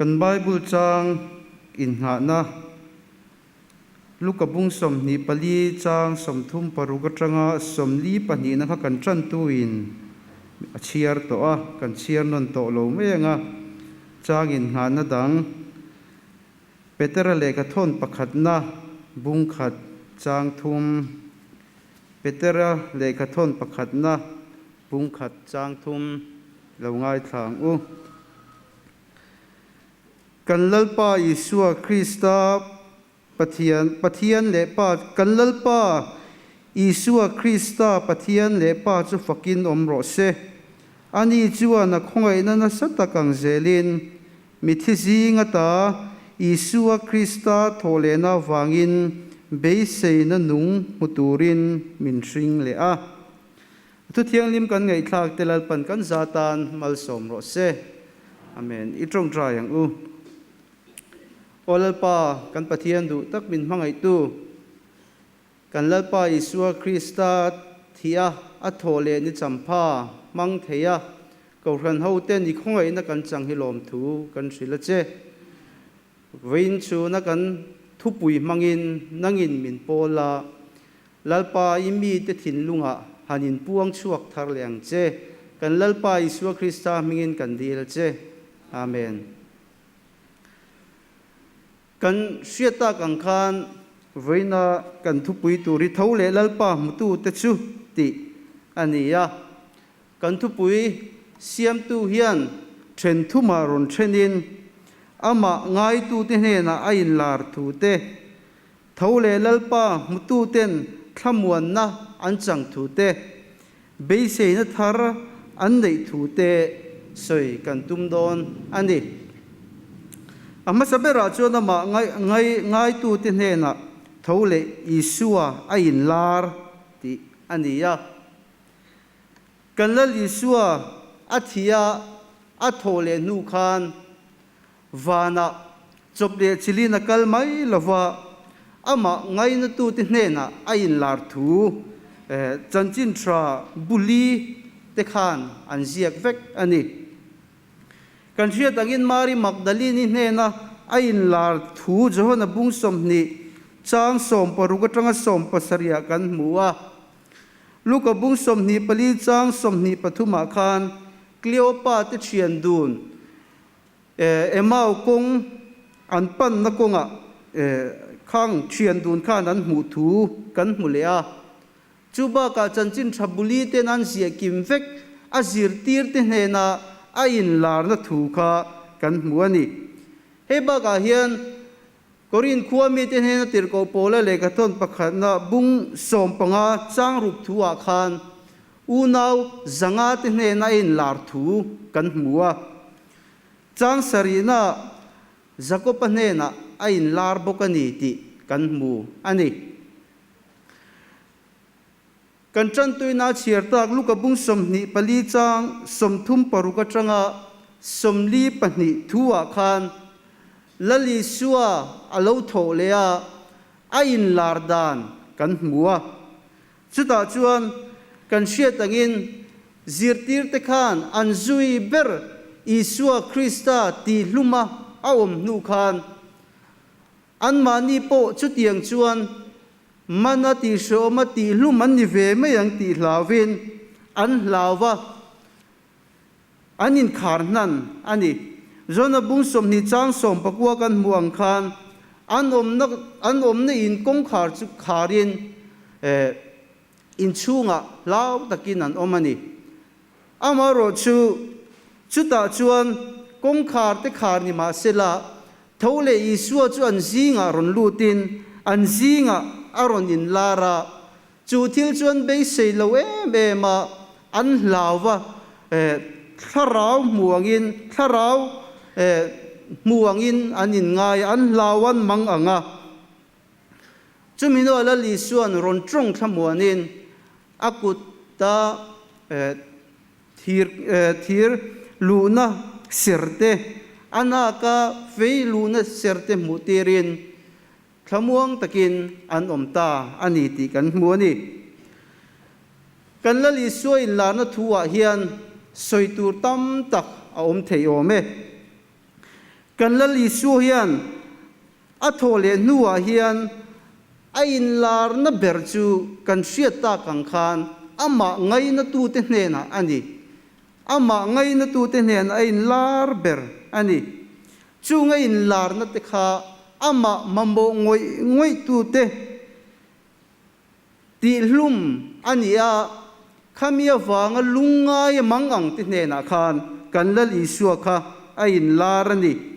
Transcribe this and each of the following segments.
Kan Bible chang innghahna Luka bung 24 chang 36 atanga 42 na kha kan tantuin a chhiar tawh a, kan chhiar nawn tawh lo mai ang a. Chang innghahna dang Petera lehkha thawn pakhatna bung khat chang thum Petera lehkha thawn pakhatna bung khat chang thum lo ngaithla ang u. Kan Lalpa Isua Krista Pathian, Pathian leh Pa, kan Lalpa Isua Krista Pathian leh Pa chu fakin awm rawh se. Ani chuan a khawngaihna nasa tak ang zelin mithi zing ata Isua Krista thawhlehna avangin beiseina nung hmu turin min hring leh a. Thu thianghlim kan ngaihthlak te Lalpan kan za tan malsawm rawh se. Amen. I tawngtai ang u. Aw Lalpa, kan Pathian duh tak min hmangaihtu, kan Lalpa Isua Krista thih a, a thawh leh ni champha hmang thei a, Kohhran ho ten i khawngaihna kan chang hi lawmthu kan hrilh a che. Vawiin chhuna kan thupui hmangin nangin min pawl a, Lalpa, i mite thinlungah han inpuang chhuak thar leh ang che. Kan Lalpa Isua Krista hmingin kan dil a che. Amen. Kan hriat tak ang khan vawiina kan thupui tur hi tho leh Lalpa hmutute chu tih a ni a. Kan thupui siamtu hian then thumah rawn thenin amah ngaitute hnenah a inlar thu te, Tho leh Lalpa hmututen thlamuanna an chang thu te, beiseina thar an neih thu te sawi kan tum dawn a ni. A hmasa berah chuan amah ngai ngaitute hnenah tho leh Isua a inlar tih a ni a. Kan Lal Isua a thih a, a thawh leh hnu khan Vanah chawp leh chilin a kal mai lova, amah ngainatute hnenah a inlar thu chanchin tha buli te khan an ziak vek a ni. Kan hriat angin Mari Magdalene-i hnena a inlar thu Johana bung 20 chang 16 atanga 17 ah kan hmu a. Luka bung 24 chang 23 ah khan Cleopa te thian dun Emau kawng an panna kawngah khang thian dun khan an hmuh thu kan hmu leh a. Chu bakah chanchin tha buli ten an ziah kim vek a zirtir te hnena a inlarna thu kha kan hmu a ni. Hei bakah hian Korin khua mite hnena tirhkoh Paula lehkha thawn pakhatna bung 15 chang ruk thu ah khan Unau 500 te hnena a inlar thu kan hmu a. Chang sarihna Jakob-a hnenah a inlar bawk a ni tih kan hmu a ni. Kan tantuina chhiar tak Luka bung 24 chang 36 atanga 42 thu ah khan Lal Isua a lo thawh leh a, a inlar dan kan hmu a. Chutah chuan kan hriat angin zirtirte khan an zui ber Isua Krista tihhluma a awm hnu khan anmahni pawh chutiang chuan mana tihhrehawma tihhlum an ni ve mai ang tih hlauvin an hlau va, an inkhar hnan a ni. Jona bung 20 chang 19 kan hmuh ang khan an awmna an awmna in kawngkhar chu kharin inchhungah hlau takin an awm a ni. Amaherawh chu chutah chuan kawngkhar te khar ni mahsela tho leh Isua chu an zingah rawn lutin an zingah a rawn inlar a. Chu thil chuan beisei lo em em a, an hlau va, thlarau hmu angin, thlarau hmu angin an inngai a, an hlau an mang ang a. Chumi hnuah Lal Isua'n rawn tawng thlamuanin a kuta thir thir luhna serte, a naka fei luhna serte hmuh tirin Thlamuang takin an awm ta a ni tih kan hmu a ni. Kan Lal Isua inlarna thu ah hian sawi tur tam tak a awm thei awm e. Kan Lal Isua hian a thawh leh hnuah hian a inlarna ber chu kan hriat tak ang khan amah ngainatute hnenah a ni. Amah ngainatute hnenah a inlar ber a ni. Chung a inlarna te kha amah mamawh ngawih ngawihtute Tihhlum a ni a, khami avanga lungngai a mang ang te hnenah khan kan Lal Isua kha a inlar a ni.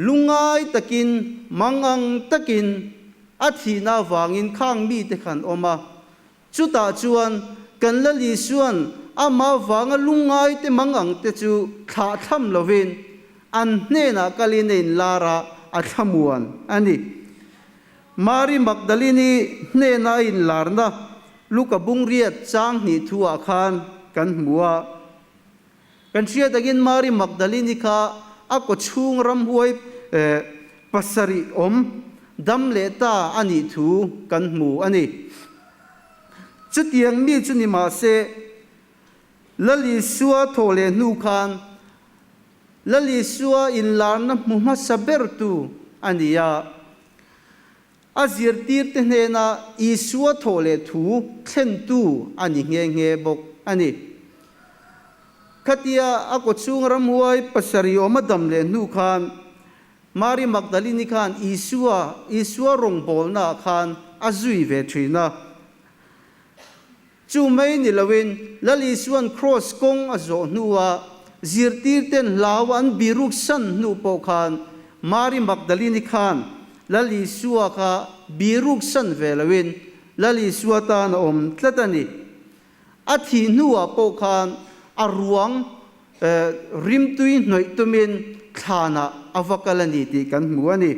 Lungngai takin, mang ang takin a thihna avangin khang mite kha an awm a. Chutah chuan kan Lal Isua'n amah avanga lungngai te mang ang te chu thlahthlam lovin an hnenah kalin a inlar a, a thlamuan a ni. Mari Magdalini hnena a inlarna Luka bungriat chang hnih thuah khan kan hmu a. Kan hriat angin Mari Magdalini kha a kawchhung ramhuai pasarih awm dam leh ta a nih thu kan hmu a ni. Chutiang mi chu ni mah se, Lal Isua thawh leh hnu khan Lal Isua inlarna hmu hmasa bertu a ni a. A zirtirte hnena Isua thawh leh thu thlentu a ni nghe nghe bawk a ni. Khatia a kawchhung ramhuai pasarih awm a dam leh hnu khan Mari Magdalini khan Isua Isua rawngbawlnaah khan a zui ve thin a. Chu mai ni loin Lal Isua'n Kraws kawng a zawh hnua zirtirte'n hlau an biruk san hnu pawh khan Mari Magdalini khan Lal Isua kha biruk san ve loin Lal Isua tan a awm tlat a ni. A thih hnuah pawh khan a ruang rimtui hnawih tumin thlanah a va kal a ni tih kan hmu a ni.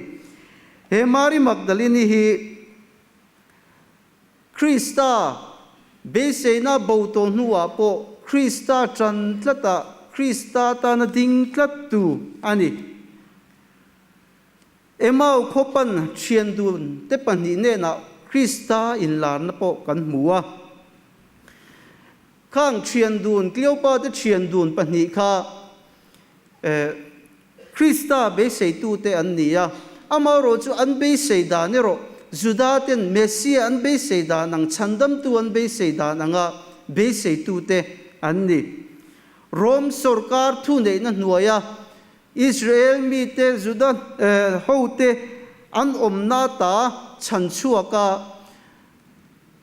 He Mari Magdalini hi Krista beiseina bo tawh hnuah pawh Krista ṭan tlata Krista tana ding tlattu a ni. Emau khawpan ṭhian dun te pahnih hnenah Krista inlarna pawh kan hmu a. Khang ṭhian dun, Kleopa te ṭhian dun pahnih kha Krista beiseitute an ni a, amaherawh chu an beisei dan erawh Juda-ten Messiah an beisei dan ang, chhandamtu an beisei dan anga beiseitute an ni. Rom sawrkar thuneihna hnuaia Israel mite, Juda hote an awmna ta chhanchhuak a,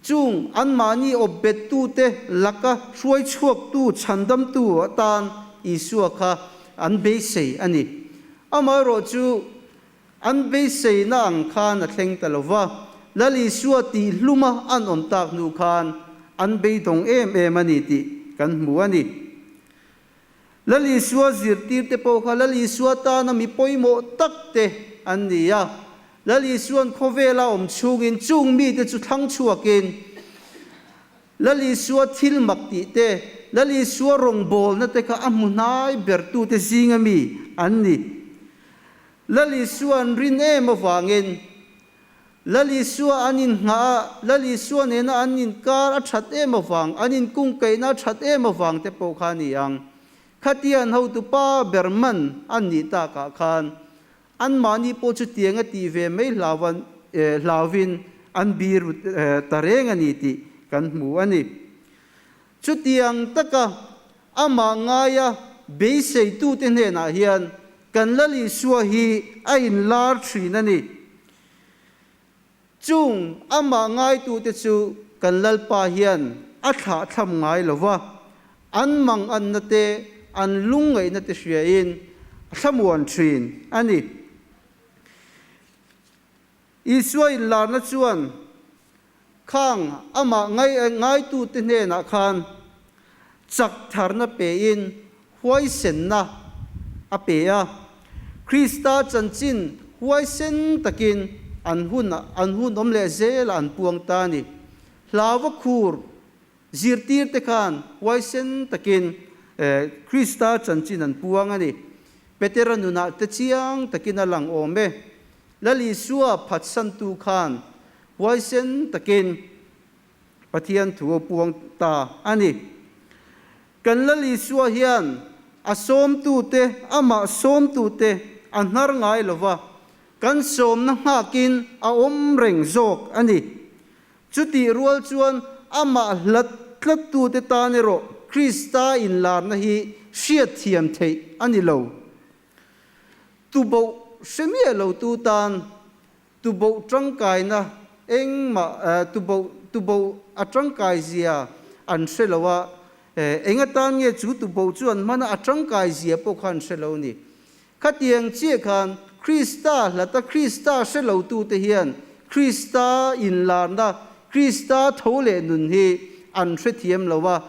Chung anmahni awpbettute laka hruai chhuaktu chhandamtu atan Isua kha an beisei a ni. Amaherawh chu an beiseina ang khan a thleng ta lo va, Lal Isua tih hluma an awm tak hnu khan an beidawng em em a ni tih kan hmu a ni. Lal Isua zirtirte pawh kha Lal Isua tana mi pawimawh tak te an ni a. Lal Isua'n khawvela awm chhungin chung mite chu thlang chhuakin Lal Isua thil mak tih te, Lal Isua rawngbawlna te kha a hmu hnai bertute zinga mi an ni. Lal Isua an rin em avangin Lal Isua an inngah a, Lal Isua nena an inkar a that em avang, an inkungkaihna a that em avang te pawh kha a ni ang. Khatia an hotu pa ber man an nih takah khan anmahni pawh chutiang a tih ve mai hlauvan hlauvin an bir ta reng a ni tih kan hmu a ni. Chutiang taka amah ngaia beiseitute hnenah hian kan Lal Isua hi a inlar thin a ni. Chung amah ngaitute chu kan Lalpa hian a thlahthlam ngai lo va, an manganna te, an lungngaihna te hriain a thlamuan thin a ni. Isua inlarna chuan khang amah ngaitute hnenah khan chak tharna pein huaisenna a pe a. Krista chanchin huaisen takin an hun an hun awm leh zelah an puang ta a ni. Hlauva khur zirtirte khan huaisen takin Krista chanchin an puang a ni. Petera nunah te chiang takin a lang awm e. Lal Isua phatsantu khan huaisen takin Pathian thu a puang ta a ni. Kan Lal Isua hian A sawmtute, amah sawmtute a hnar ngai lo va, kan sawmna nghakin a awm reng zawk a ni. Chutih rual chuan amah hlat tlattute tan erawh Krista inlarna hi hriatthiam theih a ni lo. Tuboh hre miah lotu tan tuboh tangkaina engmah tuboh tuboh a tangkai zia an hre lo a, eng atan nge chu tuboh chu an hman a, a tangkai zia pawh kha an hre lo a ni. Khatiang chiah khan Krista hlata Krista hre lotute hian Krista inlarna, Krista tho leh nun hi an hrethiam lo a,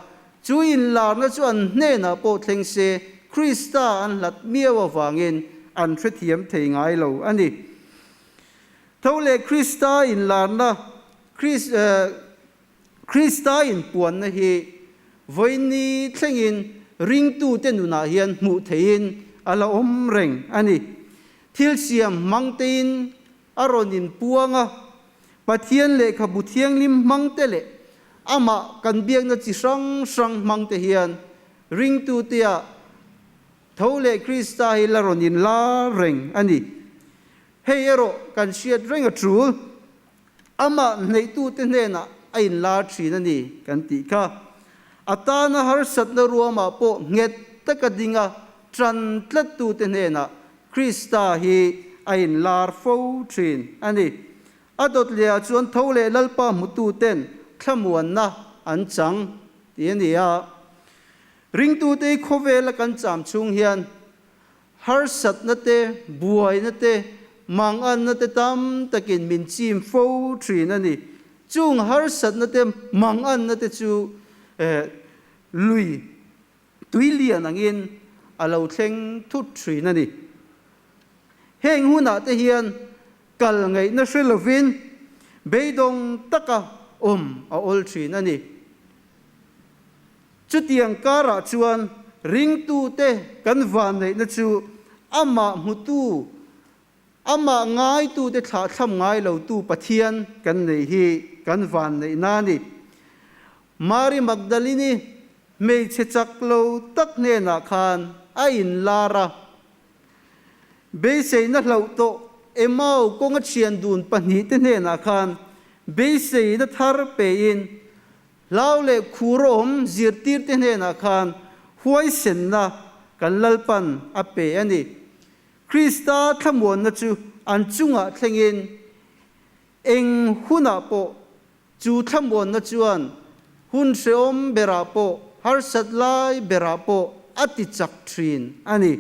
chu inlarna chu an hnenah pawh thleng se Krista an hlat miau avangin an hrethiam thei ngai lo a ni. Tho leh Krista inlarna, Krista inpuanna hi vawiinni thlengin ringtute nunah hian hmuh theihin a la awm reng a ni. Thil siam hmang tein a rawn inpuang a, Pathian lehkhabu thianghlim hmang te leh amah kan biakna chi hrang hrang hmang te hian ringtutea tho leh Krista hi la rawn inlar reng a ni. Hei erawh kan hriat reng a tul. Amah hneitute hnenah a inlar thin a ni kan tih kha. A tana harsatna ruamah pawh nghet taka dinga tan tlattute hnenah Krista hi a inlar fo thin a ni. A dawt lehah chuan tho leh Lalpa hmututen thlamuanna an chang tih a ni a. Ringtute hi khawvela kan cham chhung hian Harsatna te, buaina te, manganna te tam takin min chim fo thin a ni. Chung harsatna te, manganna te chu lui tui lian angin a lo thleng thut thin a ni. Heng hunah te hian kal ngaihna hre lovin beidawng taka awm a awl thin a ni. Chutiang karah chuan ringtute kan vanneihna chu amah hmutu, amah ngaitute thlahthlam ngai lotu Pathian kan nei hi kan vanneihna a ni. Mari Magdalini hmeichhe chak lo tak hnenah khan a inlar a. Beiseina hlauh tawh Emau kawnga thian dun pahnihte hnenah khan beiseina thar pein Hlau leh khur awm zirtirte hnenah khan huaisenna kan Lalpan a pe a ni. Krista thlamuanna chu an chungah thlengin eng hunah pawh chu thlamuanna chuan hun hrehawm berah pawh harsat lai berah pawh a ti chak thin a ni.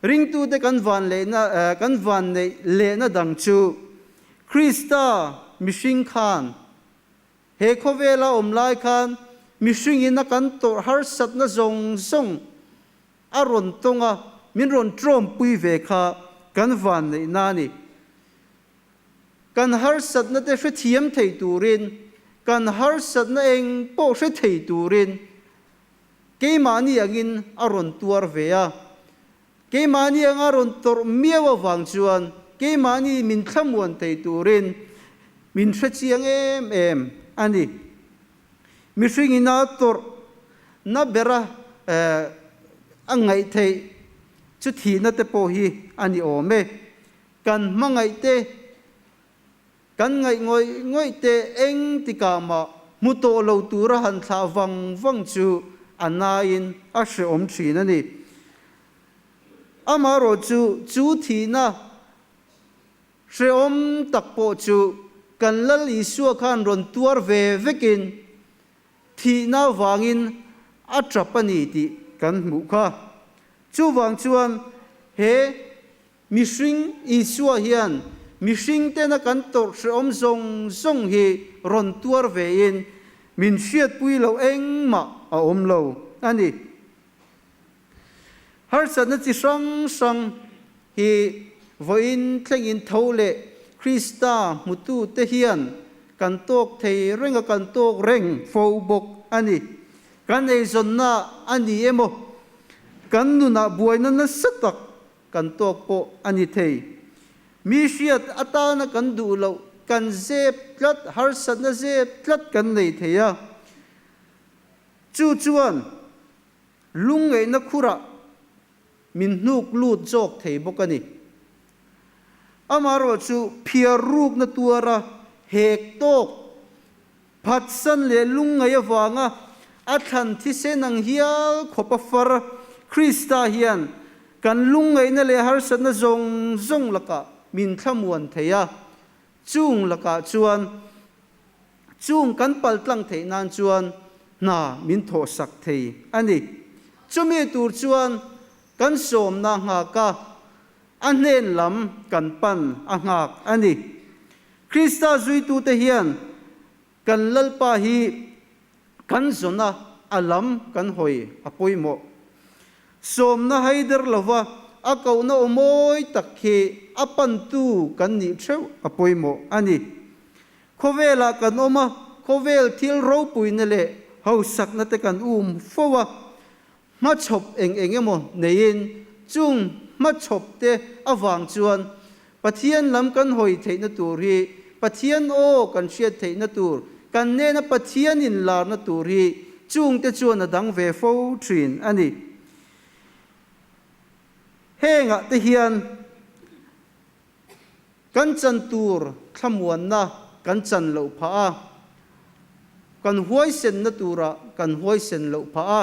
Ringtute kan van lehna kan van neih lehna dang chu Krista mihring khan he khawvela awm lai khan mihringin a kan tawrh harsatna zawng zawng a rawn tawng a, min rawn tawmpui ve kha kan van neihna a ni. Kan harsatna te hrethiam thei turin, kan harsatna eng pawh hre thei turin Keimahni angin a rawn tuar ve a, keimahni anga rawn tawrh miau avang chuan keimahni min thlamuan thei turin min hre chiang em em a ni. Mihring ina tawrh na bera a ngaih theih chu thihna te pawh hi a ni awm e. Kan hmangaih te Kan ngaih ngawih ngawih te eng tikah mah hmu tawh lo tura han thlah vang vang chu a naiin a hrehawm thin a ni. Amaherawh chu, chu thihna hrehawm tak pawh chu kan Lal Isua khan rawn tuar ve vekin thihna vangin a tap a ni tih kan hmuh kha. Chuvang chuan he Mihring Isua hian mihring tena kan tawrh hrehawm zawng zawng hi rawn tuar vein min hriatpui loh engmah a awm lo a ni. Harsatna chi hrang hrang hi vawiin thlengin tho leh Krista hmutute hian kan tawk thei reng a, kan tawk reng fo bawk a ni. Kan eizawnna a ni emaw, kan nunah buaina nasa tak Kan tawk pawh a ni thei. Mi hriat atana kan duh loh, kan zep tlat, harsatna zep tlat kan nei thei a. Chu chuan. lungngaihna khurah min hnuk lut zawk thei bawk a ni. Amaherawhchu, phiar rukna tuara hek tawk phatsan leh lungngaih avanga a thlan thisen ang hial khawpa far Krista hian kan lungngaihna leh harsatna zawng zawng lakah min thlamuan thei a, chung lakah chuan Chung kan paltlang theih nan chuan hna min thawhsak thei a ni. Chumi tur chuan kan sawmna nghak a, a hnen lam kan pan a nghak a ni. Krista zuitute hian kan Lalpa hi kan zawn a, a lam kan hawi a pawimawh. Sawmna haider lova a kohna aw mawi tak hi a pantu kan nih theuh a pawimawh a ni. Khawvelah kan awm a, khawvel thil ropuina leh hausakna te kan um fo a, hmachhawp eng eng emaw neiin chung hmachhawp te avang chuan Pathian lam kan hawi theihna tur hi, Pathian aw kan hriat theihna tur, kan nena Pathian inlarna tur hi chung te chuan a dang ve fo thin a ni. Hengah te hian. Kan chan tur thlamuanna kan chan loh phah a, kan huaisenna turah kan huaisen loh phah a,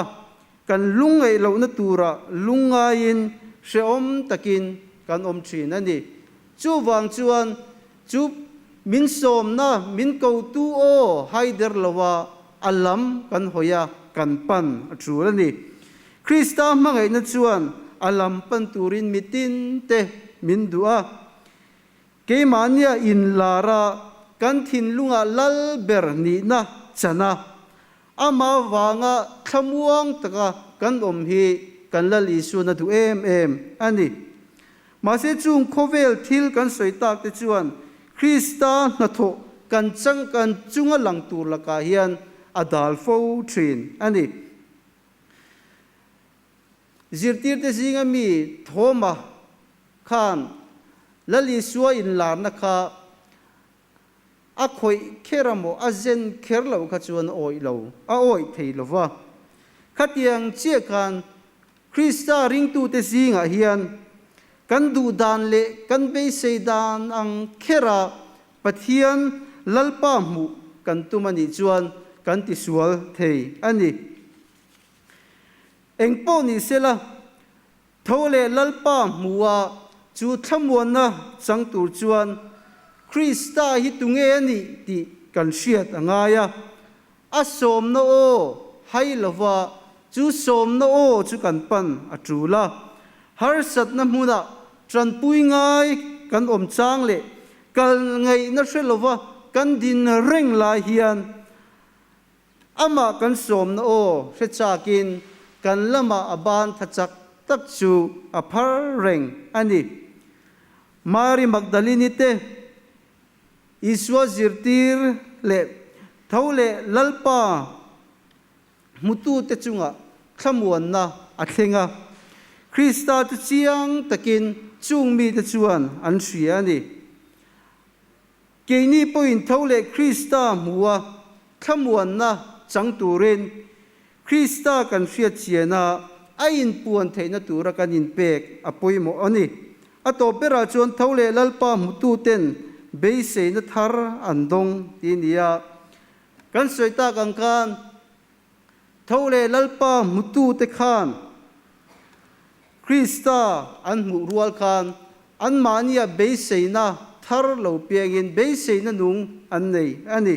kan lungngaih lohna turah lungngaiin hrehawm takin kan awm thin a ni. Chuvang chuan chu min sawmna, min kotu aw haider loa a lam kan hawi a, kan pan a tul a ni. Krista hmangaihna chuan a lam pan turin mitin te min duh a. Keimahnia inlar a, kan thinlungah lal ber nihna chan a, amah vanga thlamuang taka kan awm hi kan Lal Isuan a duh em em a ni. Mahse chung khawvel thil kan sawi tak te chuan Krista hnathawh kan chang kan chunga lang tur lakah hian a dal fo thin a ni. Zirtirte zinga mi Thoma khan Lal Isua inlarna kha a khawih kher a maw, a zen kher loh kha chuan a awih lo, a awih thei lo va. Khatiang chiah khan Krista ringtute zingah hian kan duh dan leh kan beisei dan ang khera Pathian Lalpa hmuh kan tum a nih chuan kan tisual thei a ni. Eng pawh ni sela, tho leh Lalpa hmuha chu thlamuanna chang tur chuan Krista hi tunge a nih tih kan hriat a ngai a. A sawmna aw hai lova chu sawmna aw chu kan pan a tul a. Harsatna hmunah tanpui ngai kan awm chang leh kal ngaihna hre lova kan din reng lai hian amah kan sawmna aw hre chakin kan lamah a ban tha chak tak chu a phar reng a ni. Mary Magdalene te Isua zirtir leh tho leh Lalpa hmutute chungah thlamuanna a thleng a. Krista chu chiang takin chung mite chuan an hria a ni. Keini pawhin tho leh Krista hmua thlamuanna chang turin Krista kan hriat chiana a inpuan theihna tura kan inpek a pawimawh a ni. A tawp berah chuan tho leh Lalpa hmututen beiseina thar an dawng ti nia kan sawi tak ang khan tho leh Lalpa hmutute khan Krista an hmuh rual khan anmahnia beiseina thar lo piangin beiseina nung an nei a ni.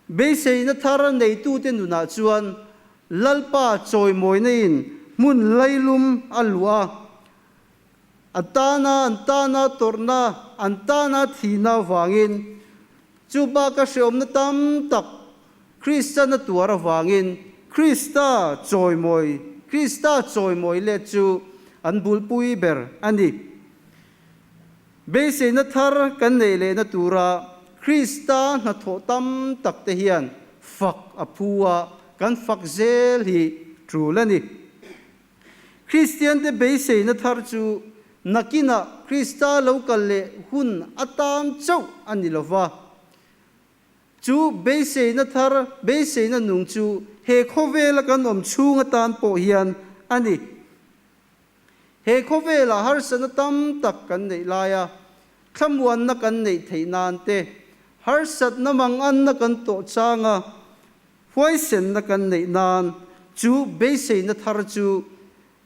Beiseina thar neitute nunah chuan Lalpa chawimawina in hmun lailum a luah a, a tana an tana tawrhna, an tana thihna avangin, chu baka hreawmna tam tak Kristian a tuar avangin Krista chawimawi, Krista chawimawi let chu an bulpui ber a ni. Beiseina thar kan neih lehna tura Krista hnathawh tam tak te hian fak a phu a, kan fak zel hi tul a ni. Kristiante beiseina thar chu nakinah Krista lo kal leh hun atan chauh a ni lova, Chu beiseina thar, beiseina nung chu he khawvela kan awm chhung atan pawh hian a ni. He khawvelah harsatna tam tak kan neih laia thlamuanna kan neih theih nan te, harsatna manganna kan tawh changa huaisenna kan neih nan chu beiseina thar chu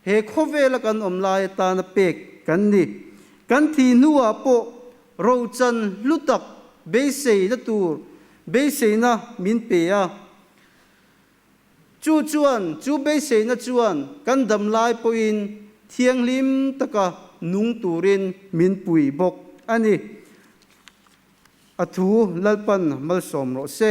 he khawvela kan awm lai atana pek kan ni. Kan thi hnuah pawh rochan hlu tak beiseina tur beiseina min pe a. Chu chuan, chu beiseina chuan kan dam lai pawhin thianghlim taka nung turin min pui bawk a ni. A thu Lalpan malsawm rawh se.